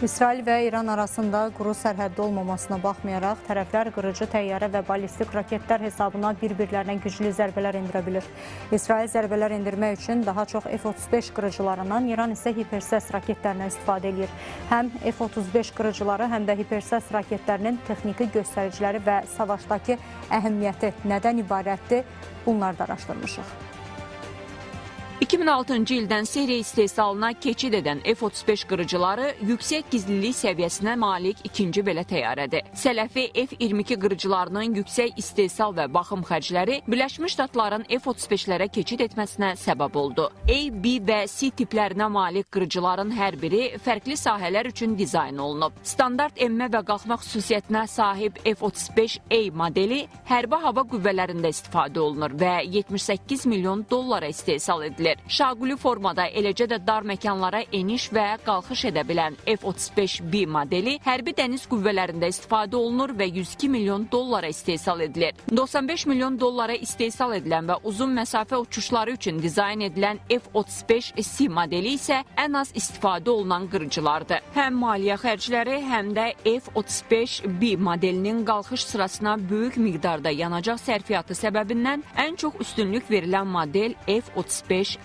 İsrail və İran arasında quru sərhəddə olmamasına baxmayaraq, tərəflər qırıcı təyyarə və ballistik raketlər hesabına bir-birlərinə güclü zərbələr endirə bilir. İsrail zərbələr endirmək üçün daha çox F-35 qırıcılarından, İran isə hipersəs raketlərindən istifadə edir. Həm F-35 qırıcıları, həm də hipersəs raketlərinin texniki göstəriciləri və savaşdakı əhəmiyyəti nədən ibarətdir, bunları da araşdırmışıq. 2006-cı ildən seriya istehsalına keçid edən F-35 qırıcıları yüksək gizlilik səviyyəsinə malik ikinci belə təyyarədir. Sələfi F-22 qırıcılarının yüksək istehsal və baxım xərcləri Birləşmiş Ştatların F-35-lərə keçid etməsinə səbəb oldu. A, B və C tiplərinə malik qırıcıların hər biri fərqli sahələr üçün dizayn olunub. Standart enmə və qalxma xüsusiyyətinə sahib F-35A modeli hərbi hava qüvvələrində istifadə olunur və 78 milyon dollara istehsal edilir. Şaquli formada, eləcə də dar məkanlara eniş və qalxış edə bilən F-35B modeli hərbi dəniz qüvvələrində istifadə olunur və 102 milyon dollara istehsal edilir. 95 milyon dollara istehsal edilən və uzun məsafə uçuşları üçün dizayn edilən F-35C modeli isə ən az istifadə olunan qırıcılardır. Həm maliyyə xərcləri, həm də F-35B modelinin qalxış sırasına böyük miqdarda yanacaq sərfiyyatı səbəbindən ən çox üstünlük verilən model F-35A-dir.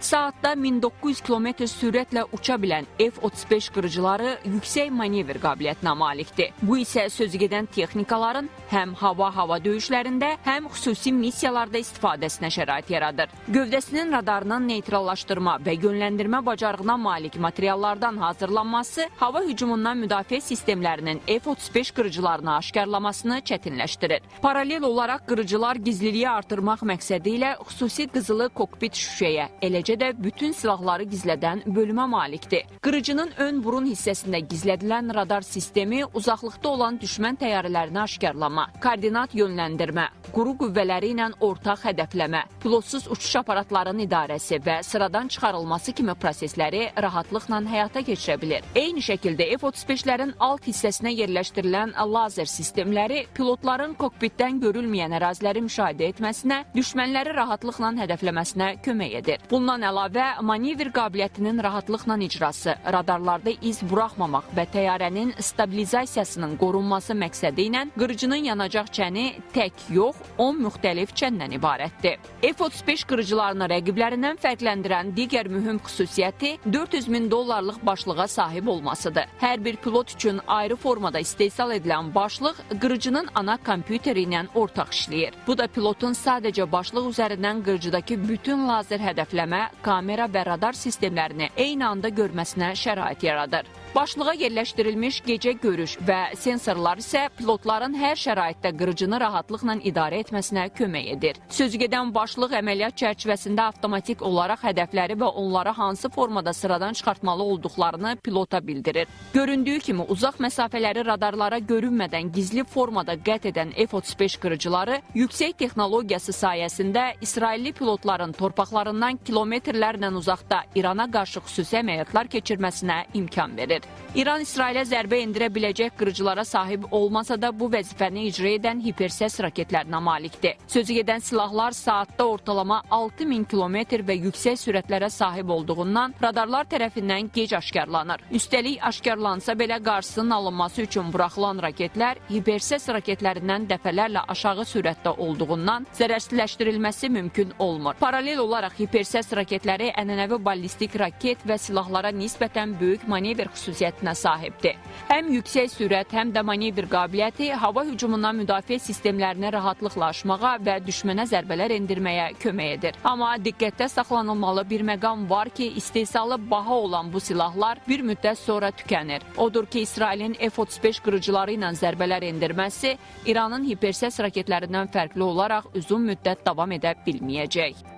Saatda 1900 km sürətlə uça bilən F-35 qırıcıları yüksək manevr qabiliyyətinə malikdir. Bu isə sözügedən texnikaların həm hava-hava döyüşlərində, həm xüsusi missiyalarda istifadəsinə şərait yaradır. Gövdəsinin radarının neytrallaşdırma və yönləndirmə bacarığına malik materiallardan hazırlanması hava hücumundan müdafiə sistemlərinin F-35 qırıcılarını aşkarlamasını çətinləşdirir. Paralel olaraq qırıcılar gizliliyi artırmaq məqsədi ilə xüsusi qızılı kokpit şüşəyə, eləcə də bütün silahları gizlədən bölümə malikdir. Qırıcının ön burun hissəsində gizlədilən radar sistemi uzaqlıqda olan düşmən təyyarələrini aşkarlama, koordinat yönləndirmə, quru qüvvələri ilə ortaq hədəfləmə, pilotsuz uçuş aparatlarının idarəsi və sıradan çıxarılması kimi prosesləri rahatlıqla həyata keçirə bilir. Eyni şəkildə F-35-lərin alt hissəsinə yerləşdirilən lazer sistemləri pilotların kokpitdən görülməyən əraziləri müşahidə etməsinə, düşmənləri rahatlıqla hədəfləməsinə kömək edir. Bundan əlavə, manevr qabiliyyətinin rahatlıqla icrası, radarlarda iz buraxmamaq və təyyarənin stabilizasiyasının qorunması məqsədi ilə qırıcının yanacaq çəni tək yox, 10 müxtəlif çəndən ibarətdir. F-35 qırıcılarını rəqiblərindən fərqləndirən digər mühüm xüsusiyyəti 400 min dollarlıq başlığa sahib olmasıdır. Hər bir pilot üçün ayrı formada istehsal edilən başlıq qırıcının ana kompüteri ilə ortaq işləyir. Bu da pilotun sadəcə başlıq üzərindən qırıcıdakı bütün lazer hədəfləmə, kamera və radar sistemlərini eyni anda görməsinə şərait yaradır. Başlığa yerləşdirilmiş gecə görüş və sensorlar isə pilotların hər şəraitdə qırıcını rahatlıqla idarə etməsinə kömək edir. Sözügedən başlıq əməliyyat çərçivəsində avtomatik olaraq hədəfləri və onları hansı formada sıradan çıxartmalı olduqlarını pilota bildirir. Göründüyü kimi uzaq məsafələri radarlara görünmədən gizli formada qət edən F-35 qırıcıları yüksək texnologiyası sayəsində İsrailli pilotların torpaqlarından kilometrlərlə uzaqda İrana qarşı xüsusi əməliyyatlar keçirməsinə imkan verir. İran İsrailə zərbə endirə biləcək qırıcılara sahib olmasa da bu vəzifəni icra edən hipersəs raketlərinə malikdir. Sözügedən silahlar saatda ortalama 6000 kilometr və yüksək sürətlərə sahib olduğundan radarlar tərəfindən gec aşkarlanır. Üstəlik aşkarlansa belə qarşısının alınması üçün buraxılan raketlər hipersəs raketlərindən dəfələrlə aşağı sürətdə olduğundan zərərsizləşdirilməsi mümkün olmur. Paralel olaraq hipersəs raketləri ənənəvi ballistik raket və silahlara nisbətən böyük manevr xüsusiyyətinə sahibdir. Həm yüksək sürət, həm də manevr qabiliyyəti hava hücumundan müdafiə sistemlərini rahatlıqla aşmağa və düşmənə zərbələr endirməyə kömək edir. Amma diqqətdə saxlanılmalı bir məqam var ki, istehsalı baha olan bu silahlar bir müddət sonra tükənir. Odur ki, İsrailin F-35 qırıcıları ilə zərbələr endirməsi İranın hipersəs raketlərindən fərqli olaraq uzun müddət davam edə bilməyəcək.